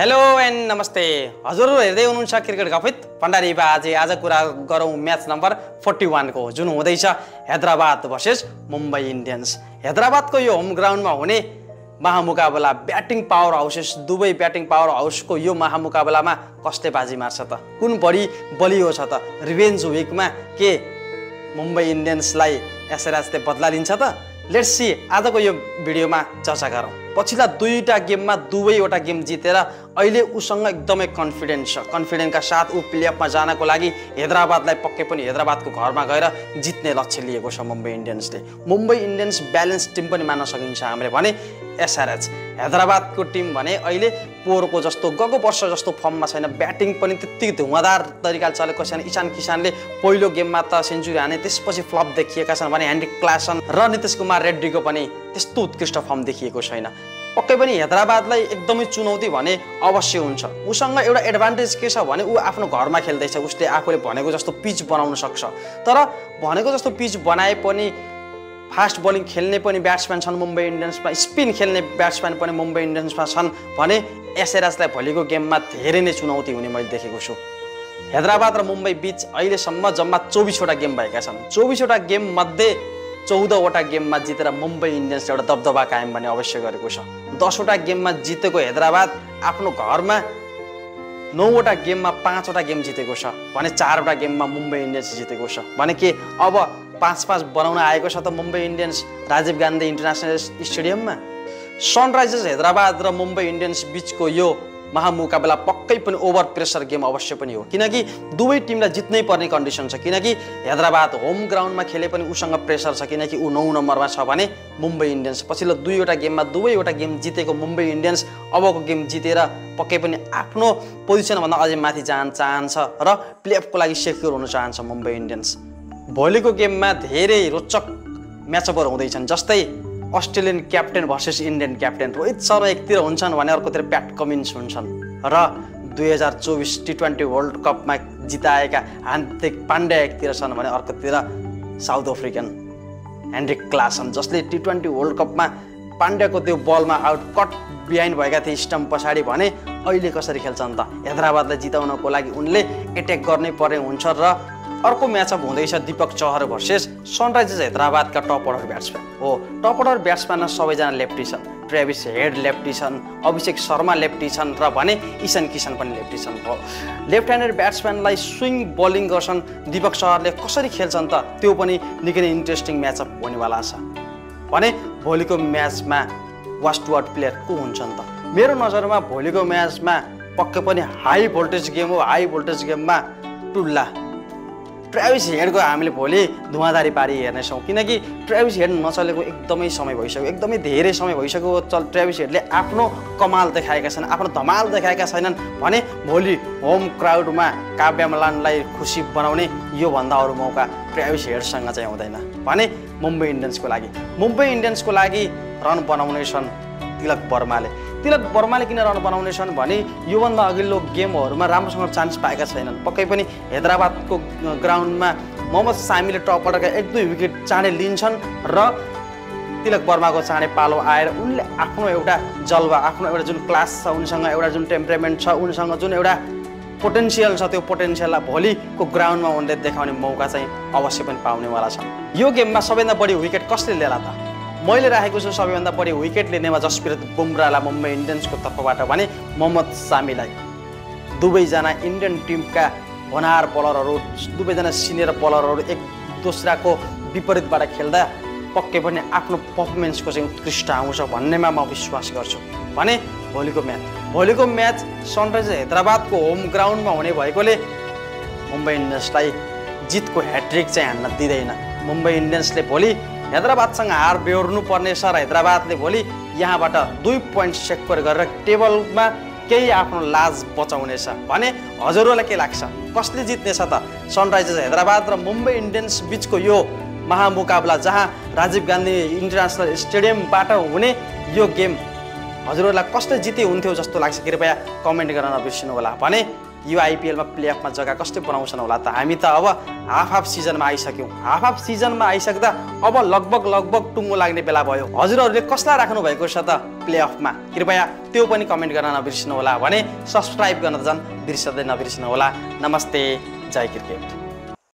Hello and नमस्ते हजुरहरु हेर्दै हुनुहुन्छ क्रिकेट गफित भण्डारी बाजे। आज कुरा गरौँ म्याच नम्बर 41 को जुन हुँदैछ हैदराबाद भर्सेस मुम्बई इन्डियन्स। हैदराबादको यो होम ग्राउन्डमा हुने महामुकाबला ब्याटिङ पावर हाउसेस दुवै ब्याटिङ पावर हाउसको यो महामुकाबलामा कसले बाजी मार्छ त? कुन बढी बलियो छ त? रिभेन्ज विकमा के मुम्बई इन्डियन्सलाई एसआरएचले बदला लिन्छ त? लेट्स सी आजको यो भिडियोमा चर्चा गरौँ। पछिल्ला दुईटा गेममा दुवैवटा गेम जितेर अहिले उसँग एकदमै कन्फिडेन्ट छ। कन्फिडेन्टका साथ ऊ प्लेअफमा जानको लागि हैदराबादलाई पक्कै पनि हैदराबादको घरमा गएर जित्ने लक्ष्य लिएको छ मुम्बई इन्डियन्सले। मुम्बई इन्डियन्स ब्यालेन्स टिम पनि मान्न सकिन्छ हामीले भने एसआरएच। हैदराबादको टिम भने अहिले पोहोरको जस्तो गएको वर्ष जस्तो फर्ममा छैन। ब्याटिङ पनि त्यति धुवाधार तरिकाले चलेको छैन। ईशान किसानले पहिलो गेममा त सेन्चुरी हाने, त्यसपछि फ्लप देखिएका छन् भने हेनरिक क्लासन र नितिश कुमार रेड्डीको पनि त्यस्तो उत्कृष्ट फर्म देखिएको छैन। पक्कै पनि हैदराबादलाई एकदमै चुनौती भने अवश्य हुन्छ। उसँग एउटा एडभान्टेज के छ भने ऊ आफ्नो घरमा खेल्दैछ। उसले आफूले भनेको जस्तो पिच बनाउन सक्छ। तर भनेको जस्तो पिच बनाए पनि फास्ट बलिङ खेल्ने पनि ब्याट्सम्यान छन् मुम्बई इन्डियन्समा, स्पिन खेल्ने ब्याट्सम्यान पनि मुम्बई इन्डियन्समा छन् भने एसआरएचलाई भोलिको गेममा धेरै नै चुनौती हुने मैले देखेको छु। हैदराबाद र मुम्बई बीच अहिलेसम्म जम्मा 24वटा गेम भएका छन्। 24वटा गेम मध्ये 14वटा गेममा जितेर मुम्बई इन्डियन्सले एउटा दबदबा कायम गर्ने अवश्य गरेको छ। 10वटा गेममा जितेको हैदराबाद आफ्नो घरमा 9वटा गेममा 5वटा गेम जितेको छ भने 4वटा गेममा मुम्बई इन्डियन्स जितेको छ भने के अब 5-5 बनाउन आएको छ त मुम्बई इन्डियन्स राजीव गान्धी इन्टरनेसनल स्टेडियममा। सनराइजर्स हैदराबाद र मुम्बई इन्डियन्स बीचको यो महामुकाबला पक्कै पनि ओभर प्रेसर गेम अवश्य पनि हो, किनकि दुवै टिमलाई जित्नै पर्ने कन्डिसन छ। किनकि हैदराबाद होम ग्राउन्डमा खेले पनि उसँग प्रेसर छ, किनकि ऊ 9 नम्बरमा छ भने मुम्बई इन्डियन्स पछिल्लो दुईवटा गेममा दुवैवटा गेम जितेको मुम्बई इन्डियन्स अबको गेम जितेर पक्कै पनि आफ्नो पोजिसनभन्दा अझै माथि जान चाहन्छ र प्लेअफको लागि सेक्योर हुन चाहन्छ मुम्बई इन्डियन्स। भोलिको गेममा धेरै रोचक म्याचअपहरू हुँदैछन्, जस्तै Australian captain versus Indian captain. Rohit Sharma एकतिर हुन्छन् भने अर्कोतिर प्याट कमिन्स हुन्छन् र 2024 टी20 वर्ल्ड कपमा जिताएका हार्दिक पाण्ड्या एकतिर छन् भने अर्कोतिर साउथ अफ्रिकन हेनरिक क्लासन, जसले टी20 वर्ल्ड कपमा पाण्ड्याको त्यो बलमा आउट कट बिहाइन्ड भएका थिए स्टम्प पछाडि भने अहिले कसरी खेल्छन् त? हैदराबादलाई जिताउनको लागि उनले एट्याक गर्नै पर्ने हुन्छ। र अर्को म्याचअप हुँदैछ दीपक चहर भर्सेस सनराइजर्स हैदराबादका टप अर्डर ब्याट्सम्यान हो। टप अर्डर ब्याट्सम्यानमा सबैजना लेफ्टी छन्। ट्रेभिस हेड लेफ्टी छन्, अभिषेक शर्मा लेफ्टी छन् र भने ईशान किसान पनि लेफ्टी छन्। हो लेफ्ट ह्यान्डेड ब्याट्सम्यानलाई स्विङ बलिङ गर्छन् दीपक चहरले, कसरी खेल्छन् त? त्यो पनि निकै नै इन्ट्रेस्टिङ म्याचअप हुनेवाला छ भने भोलिको म्याचमा वास्ट टुवर्ड प्लेयर को हुन्छन् त? मेरो नजरमा भोलिको म्याचमा पक्कै पनि हाई भोल्टेज गेम हो। हाई भोल्टेज गेममा टुल्ला ट्रेभिस हेडको हामीले भोलि धुवाधारी पारी हेर्नेछौँ, किनकि ट्रेभिस हेड नचलेको एकदमै समय भइसक्यो, एकदमै धेरै समय भइसक्यो। ट्रेभिस हेडले आफ्नो कमाल देखाएका छन्, आफ्नो धमाल देखाएका छैनन् भने भोलि होम क्राउडमा काव्य मलानलाई खुसी बनाउने योभन्दा अरू मौका ट्रेभिस हेडसँग चाहिँ हुँदैन भने मुम्बई इन्डियन्सको लागि रन बनाउने छन् तिलक वर्माले। तिलक वर्माले किन रन बनाउने छन् भने योभन्दा अघिल्लो गेमहरूमा राम्रोसँग चान्स पाएका छैनन्। पक्कै पनि हैदराबादको ग्राउन्डमा मोहम्मद सामीले टप अर्डरका 1-2 विकेट चाँडै लिन्छन् र तिलक वर्माको चाँडै पालो आएर उनले आफ्नो एउटा जलवा, आफ्नो एउटा जुन क्लास छ, उनसँग एउटा जुन टेम्परेमेन्ट छ, उनसँग जुन एउटा पोटेन्सियल छ, त्यो पोटेन्सियललाई भोलिको ग्राउन्डमा उनले देखाउने मौका चाहिँ अवश्य पनि पाउनेवाला छ। यो गेममा सबैभन्दा बढी विकेट कसले लिएला त? मैले राखेको छु सबैभन्दा बढी विकेट लिनेमा जसप्रीत बुमरालाई मुम्बई इन्डियन्सको तर्फबाट भने मोहम्मद सामीलाई। दुवैजना इन्डियन टिमका होनहार बलरहरू, दुवैजना सिनियर बलरहरू एक दोस्राको विपरीतबाट खेल्दा पक्कै पनि आफ्नो पर्फर्मेन्सको चाहिँ उत्कृष्ट आउँछ भन्नेमा म विश्वास गर्छु भने भोलिको म्याच सनराइजर्स हैदराबादको होम ग्राउन्डमा हुने भएकोले मुम्बई इन्डियन्सलाई जितको ह्याट्रिक चाहिँ हान्न दिँदैन। मुम्बई इन्डियन्सले भोलि हैदराबादसँग हार बेहोर्नु पर्ने छ र हैदराबादले भोलि यहाँबाट 2 पोइन्ट सेक्योर गरेर टेबलमा केही आफ्नो लाज बचाउनेछ भने हजुरहरूलाई के लाग्छ? कसले जित्नेछ त? सनराइजर्स हैदराबाद र मुम्बई इन्डियन्स बीचको यो महामुकाबला जहाँ राजीव गान्धी इन्टरनेसनल स्टेडियमबाट हुने यो गेम हजुरहरूलाई कसले जिते हुन्थ्यो जस्तो लाग्छ? कृपया कमेन्ट गर्न नबिर्सिनु होला भने यो आइपिएलमा प्लेअफमा जग्गा कसले बनाउँछन् होला त। हामी त अब हाफ सिजनमा आइसक्यौँ। हाफ सिजनमा आइसक्दा अब लगभग टुङ्गो लाग्ने बेला भयो। हजुरहरूले कसलाई राख्नु भएको छ त प्लेअफमा, कृपया त्यो पनि कमेन्ट गर्न नबिर्सिनु होला। भने सब्सक्राइब गर्न झन् बिर्सदै नबिर्सिनु होला। नमस्ते, जय क्रिकेट।